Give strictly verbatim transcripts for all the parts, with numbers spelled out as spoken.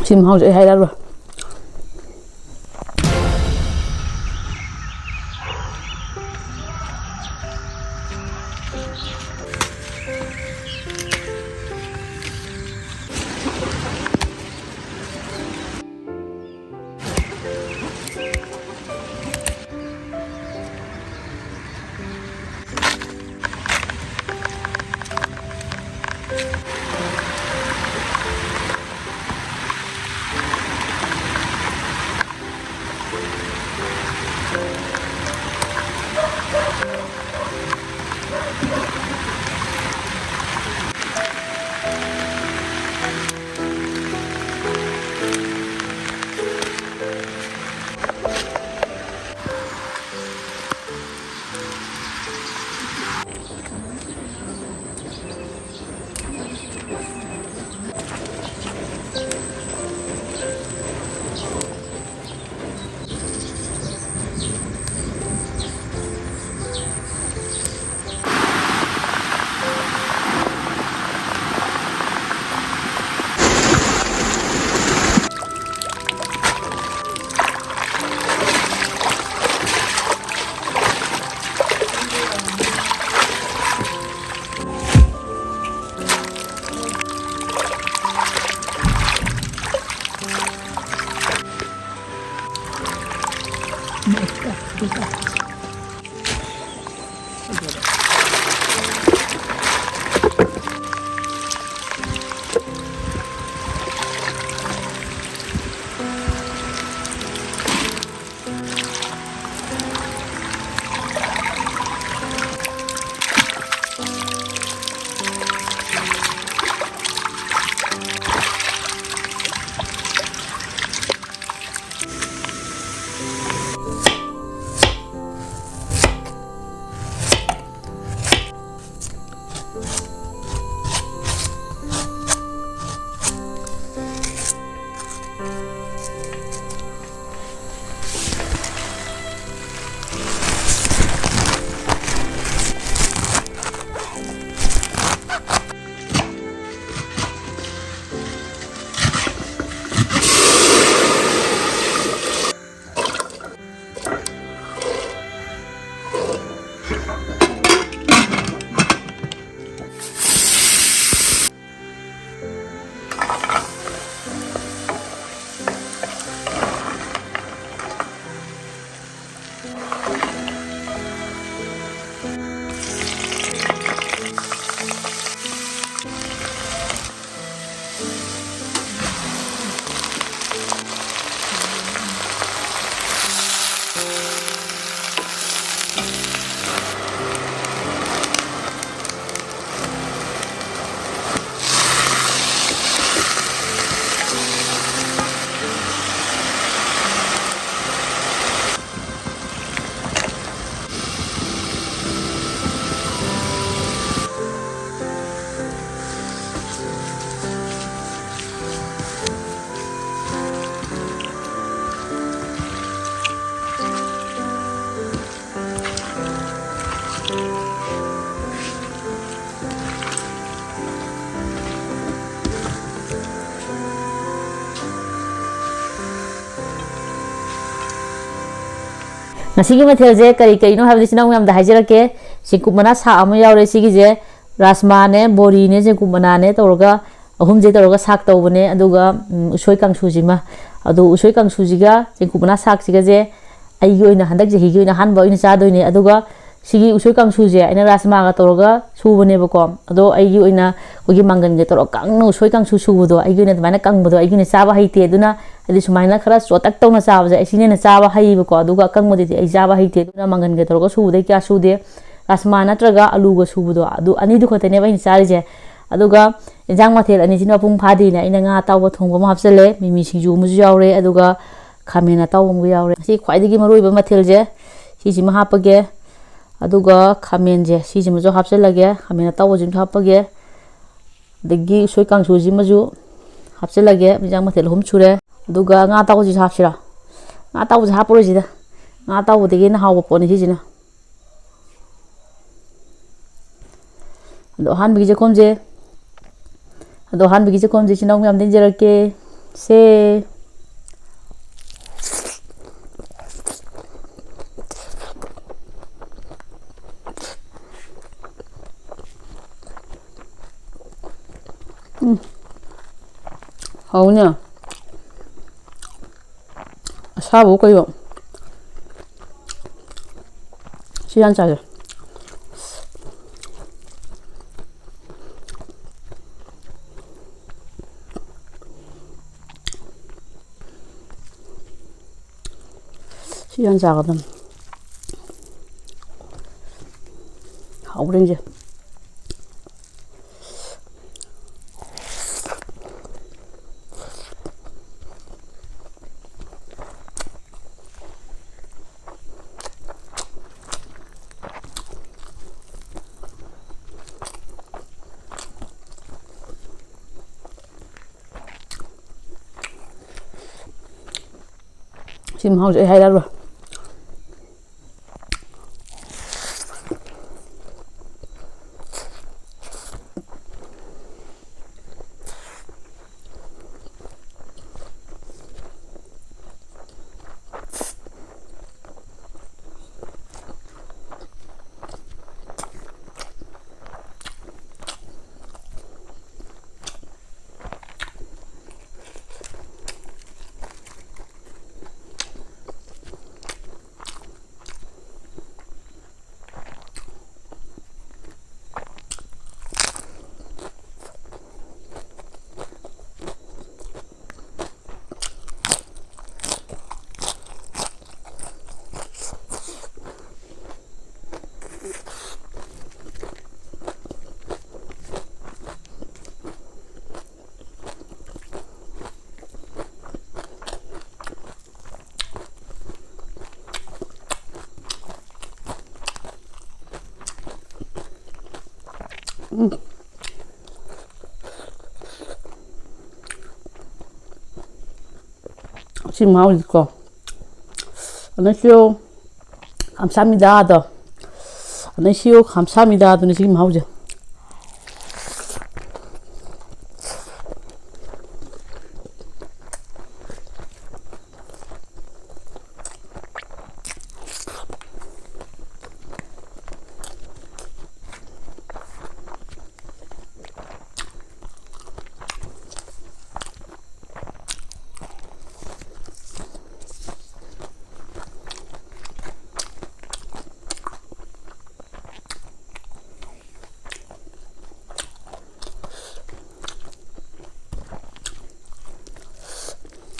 ꯁꯤ ꯃꯍꯥꯎꯁꯦ ꯑꯩ ꯍꯥꯏꯔꯛꯑꯔꯣꯏ꯫ ꯉꯁꯤꯒꯤ ꯃꯊꯦꯜꯁꯦ ꯀꯔꯤ ꯀꯔꯤꯅꯣ ꯍꯥꯏꯕꯗꯤ ꯏꯆꯤꯟ ꯏꯅꯥꯎ ꯃꯌꯥꯝꯗ ꯍꯥꯏꯖꯔꯛꯀꯦ꯫ ꯆꯦꯡꯀꯨꯞ ꯃꯅꯥ ꯁꯥꯛ ꯑꯃ ꯌꯥꯎꯔꯦ꯫ ꯁꯤꯒꯤꯁꯦ ꯔꯥꯖꯃꯥꯅꯦ, ꯕꯣꯔꯤꯅꯦ, ꯆꯦꯡꯀꯨꯞ ꯃꯅꯥꯅꯦ ꯇꯧꯔꯒ, ꯑꯍꯨꯝꯁꯦ ꯇꯧꯔꯒ ꯁꯥꯛ ꯇꯧꯕꯅꯦ꯫ ꯑꯗꯨꯒ, ꯎꯝ, ꯎꯁꯣꯏ ꯀꯥꯡꯁꯨꯁꯤꯃ꯫ ꯑꯗꯣ ꯎꯁꯣꯏ ꯀꯥꯡꯁꯨꯁꯤꯒ ꯆꯦꯡꯀꯨꯞ ꯃꯅꯥ ꯁꯥꯛꯁꯤꯒꯁꯦ ꯑꯩꯒꯤ ꯑꯣꯏꯅ ꯍꯟꯗꯛ ꯆꯍꯤꯒꯤ ꯑꯣꯏꯅ ꯑꯍꯥꯟꯕ ꯑꯣꯏꯅ ꯆꯥꯗꯣꯏꯅꯦ꯫ ꯑꯗꯨꯒ ꯁꯤꯒꯤ ꯎꯁꯣꯏ ꯀꯥꯡꯁꯨꯁꯦ ꯑꯩꯅ ꯔꯥꯖꯃꯥꯒ ꯇꯧꯔꯒ ꯁꯨꯕꯅꯦꯕꯀꯣ꯫ ꯑꯗꯣ ꯑꯩꯒꯤ ꯑꯣꯏꯅ ꯑꯩꯈꯣꯏꯒꯤ ꯃꯪꯒꯟꯒ ꯇꯧꯔꯒ ꯀꯪꯅ ꯎꯁꯣꯏ ꯀꯥꯡꯁꯨ ꯁꯨꯕꯗꯣ, ꯑꯩꯒꯤ ꯑꯣꯏꯅ ꯑꯗꯨꯃꯥꯏꯅ ꯀꯪꯕꯗꯣ ꯑꯩꯒꯤ ꯑꯣꯏꯅ ꯆꯥꯕ ꯍꯩꯇꯦ꯫ ꯑꯗꯨꯅ ꯍꯥꯏꯗꯤ ꯁꯨꯃꯥꯏꯅ ꯈꯔ ꯆꯣꯇꯛ ꯇꯧꯅ ꯆꯥꯕꯁꯦ ꯑꯩ ꯁꯤꯅ ꯍꯦꯟꯅ ꯆꯥꯕ ꯍꯩꯌꯦꯕꯀꯣ꯫ ꯑꯗꯨꯒ ꯑꯀꯪꯕꯗꯨꯗꯤ ꯑꯩ ꯆꯥꯕ ꯍꯩꯇꯦ꯫ ꯑꯗꯨꯅ ꯃꯪꯒꯟꯒ ꯇꯧꯔꯒ ꯁꯨꯕꯗꯩ ꯀꯌꯥ ꯁꯨꯗꯦ꯫ ꯔꯥꯖꯃꯥ ꯅꯠꯇ꯭ꯔꯒ ꯑꯂꯨꯒ ꯁꯨꯕꯗꯣ, ꯑꯗꯨ ꯑꯅꯤꯗꯨ ꯈꯛꯇꯅꯦꯕ ꯑꯩꯅ ꯆꯥꯔꯤꯁꯦ꯫ ꯑꯗꯨꯒ ꯏꯟꯖꯥꯡ ꯃꯊꯦꯜ ꯑꯅꯤꯁꯤꯅ ꯃꯄꯨꯡ ꯐꯥꯗꯦꯅ ꯑꯩꯅ ꯉꯥ ꯑꯇꯥꯎꯕ ꯊꯣꯡꯕ ꯑꯃ ꯍꯥꯞꯆꯜꯂꯦ, ꯃꯤꯃꯤ ꯁꯤꯡꯖꯨ ꯑꯃꯁꯨ ꯌꯥꯎꯔꯦ, ꯑꯗꯨꯒ ꯈꯥꯃꯦꯟ ꯑꯇꯥꯎꯕ ꯑꯃꯒ ꯌꯥꯎꯔꯦ꯫ ꯉꯁꯤ ꯈ꯭ꯋꯥꯏꯗꯒꯤ ꯃꯔꯨꯑꯣꯏꯕ ꯃꯊꯦꯜꯁꯦ ꯁꯤꯁꯤꯃ ꯍꯥꯞꯄꯒꯦ꯫ ꯑꯗꯨꯒ ꯈꯥꯃꯦꯟꯁꯦ ꯁꯤꯁꯤꯃꯁꯨ ꯍꯥꯞꯆꯜꯂꯒꯦ, ꯈꯥꯃꯦꯟ ꯑꯇꯥꯎꯕꯁꯤꯃꯁꯨ ꯍꯥꯞꯄꯒꯦ, ꯑꯗꯒꯤ ꯎꯁꯣꯏ ꯀꯥꯡꯁꯨꯁꯤꯃꯁꯨ ꯍꯥꯞꯆꯜꯂꯒꯦ꯫ ꯏꯟꯖꯥꯡ ꯃꯊꯦꯜ ꯑꯍꯨꯝ ꯁꯨꯔꯦ꯫ ꯑꯗꯨꯒ ꯉꯥ ꯑꯇꯥꯎꯕꯁꯤꯁꯨ ꯍꯥꯞꯁꯤꯔꯣ? ꯉꯥ ꯑꯇꯥꯎꯕꯁꯦ ꯍꯥꯞꯄꯔꯣꯏꯁꯤꯗ, ꯉꯥ ꯑꯇꯥꯎꯕꯗꯒꯤ ꯍꯦꯟꯅ ꯍꯥꯎꯕ ꯄꯣꯠꯅꯤ ꯁꯤꯁꯤꯅ꯫ ꯑꯗꯣ ꯑꯍꯥꯟꯕꯒꯤ ꯆꯦꯈꯣꯝꯁꯦ, ꯑꯗꯣ ꯑꯍꯥꯟꯕꯒꯤ ꯆꯦꯈꯣꯝꯁꯦ ꯏꯆꯤꯟ ꯏꯅꯥꯎ ꯃꯌꯥꯝꯗ ꯏꯟꯖꯔꯛꯀꯦ꯫ ꯁꯦ꯫ ꯎꯝ꯫ ꯍꯥꯎꯅꯦ꯫ ꯑꯁꯥꯕ ꯀꯩꯅꯣ꯫ ꯁꯤ ꯍꯥꯟꯅ ꯆꯥꯒꯦ꯫ ꯁꯤ ꯍꯥꯟꯅ ꯆꯥꯒꯗꯕꯅꯤ꯫ ꯍꯥꯎꯕ꯭ꯔꯥ ꯌꯦꯡꯁꯦ꯫ ꯁꯤ ꯃꯍꯥꯎꯁꯦ ꯑꯩ ꯍꯥꯏꯔꯛꯑꯔꯣꯏ꯫ ꯎꯝ꯫ ꯁꯤ ꯃꯍꯥꯎꯁꯤꯀꯣ꯫ ꯑꯗꯩ ꯁꯤꯌꯣ ꯈꯝꯁꯥꯃꯤꯗꯥꯗꯣ꯫ ꯑꯗꯩ ꯁꯤꯌꯣ ꯈꯝꯁꯥꯃꯤꯗꯥꯗꯨꯅꯤ ꯁꯤꯒꯤ ꯃꯍꯥꯎꯁꯦ꯫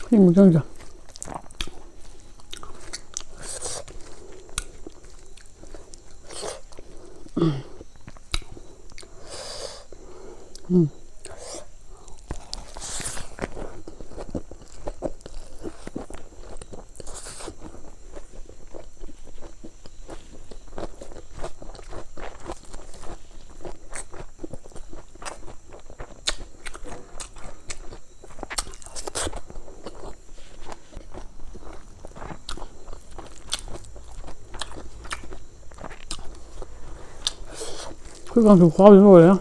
ꯁꯤ ꯃꯨꯛ ꯆꯪꯗ꯭ꯔꯣ? ꯎꯝ꯫ ꯑꯩꯈꯣꯏ ꯀꯥꯡꯁꯨ ꯈꯥꯕꯁꯨ ꯂꯣꯏꯔꯦ꯫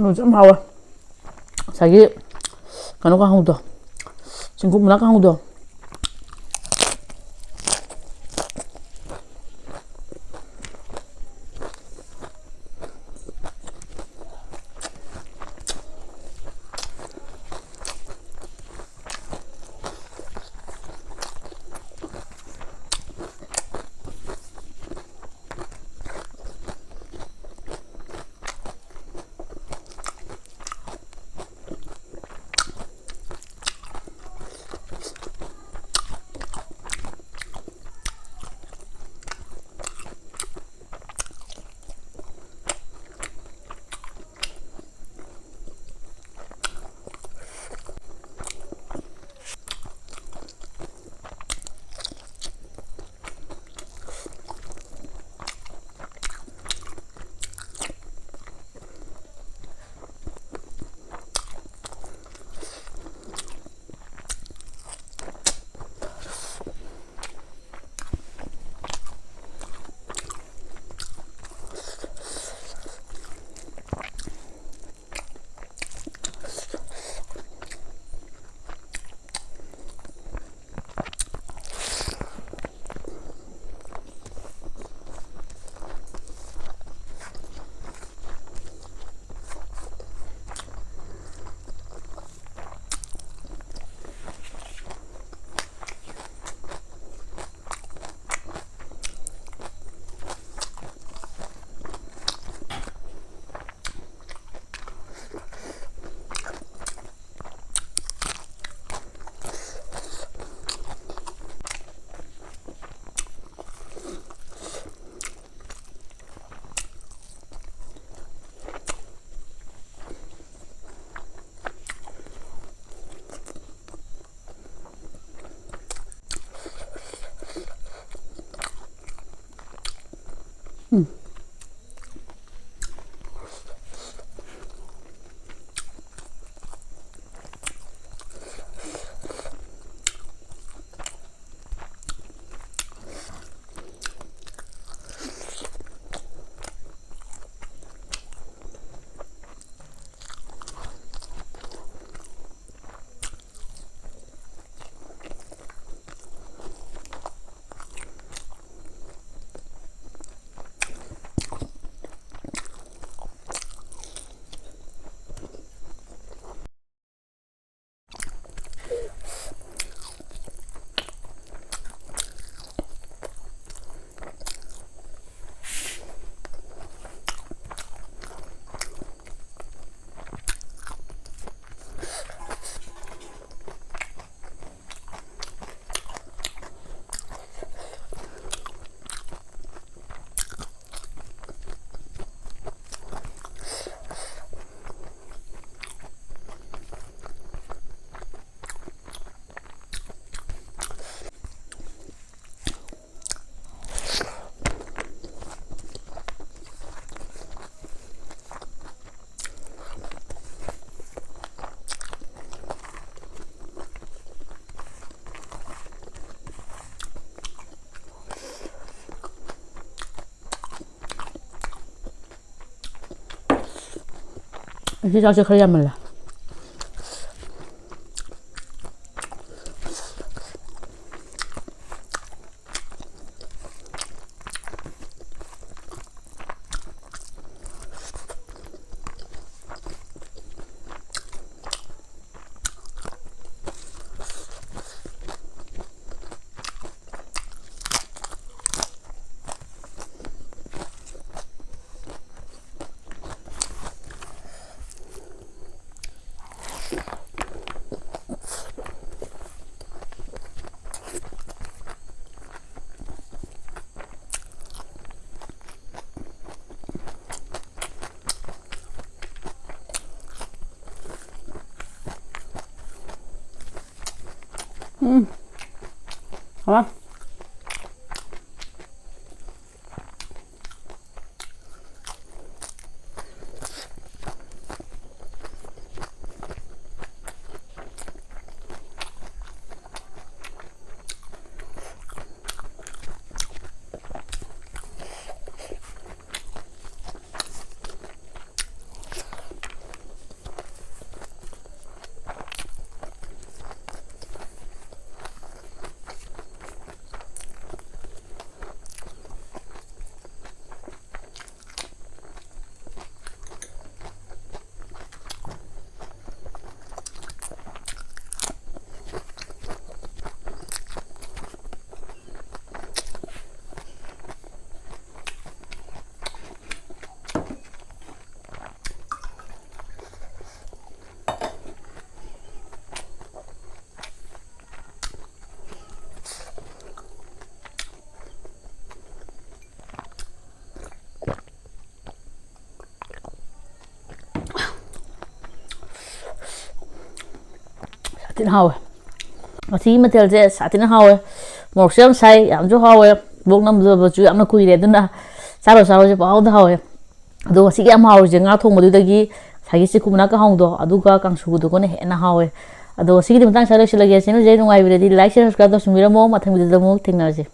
ꯅꯣꯏꯁꯨ ꯌꯥꯝ ꯍꯥꯎꯋꯦ꯫ ꯉꯁꯥꯏꯒꯤ ꯀꯩꯅꯣ ꯀꯥꯡꯍꯧꯗꯣ, ꯆꯤꯡꯒꯨꯝ ꯃꯅꯥ ꯀꯥꯡꯍꯧꯗꯣ꯫ ꯑꯁꯤ ꯆꯥꯛꯁꯦ ꯈꯔ ꯌꯥꯝꯃꯜꯂꯦ꯫ ꯎꯝ꯫ ꯍꯥꯎꯔꯦ꯫ ꯁꯥꯊꯤꯅ ꯍꯥꯎꯋꯦ꯫ ꯉꯁꯤꯒꯤ ꯃꯊꯦꯜꯁꯦ ꯁꯥꯊꯤꯅ ꯍꯥꯎꯋꯦ꯫ ꯃꯣꯔꯣꯛꯁꯨ ꯌꯥꯝ ꯁꯥꯏ, ꯌꯥꯝꯁꯨ ꯍꯥꯎꯋꯦ꯫ Vlog ꯅꯝꯗꯕꯁꯨ ꯌꯥꯝꯅ ꯀꯨꯏꯔꯦ, ꯑꯗꯨꯅ ꯆꯥꯔꯣ ꯆꯥꯔꯣꯁꯦ ꯄꯪꯍꯥꯎꯗ ꯍꯥꯎꯋꯦ꯫ ꯑꯗꯣ ꯉꯁꯤꯒꯤ ꯌꯥꯝ ꯍꯥꯎꯔꯤꯁꯦ ꯉꯥ ꯊꯣꯡꯕꯗꯨꯗꯒꯤ ꯉꯁꯥꯏꯒꯤ ꯆꯤꯛꯀꯨ ꯃꯅꯥ ꯀꯥꯡꯍꯧꯗꯣ, ꯑꯗꯨꯒ ꯀꯥꯡꯁꯨꯗꯨꯒꯅ ꯍꯦꯟꯅ ꯍꯥꯎꯋꯦ꯫ ꯑꯗꯣ ꯉꯁꯤꯒꯤꯗꯤ ꯃꯇꯥꯡ ꯁ꯭ꯋꯥꯏꯗ ꯂꯣꯏꯁꯤꯜꯂꯒꯦ꯫ Channel ꯁꯦ ꯅꯨꯡꯉꯥꯏꯕꯤꯔꯗꯤ like, share, subscribe ꯇꯧꯁꯟꯕꯤꯔꯝꯃꯣ꯫ ꯃꯊꯪ video ꯗ ꯑꯃꯨꯛ ꯊꯦꯡꯅꯔꯁꯦ꯫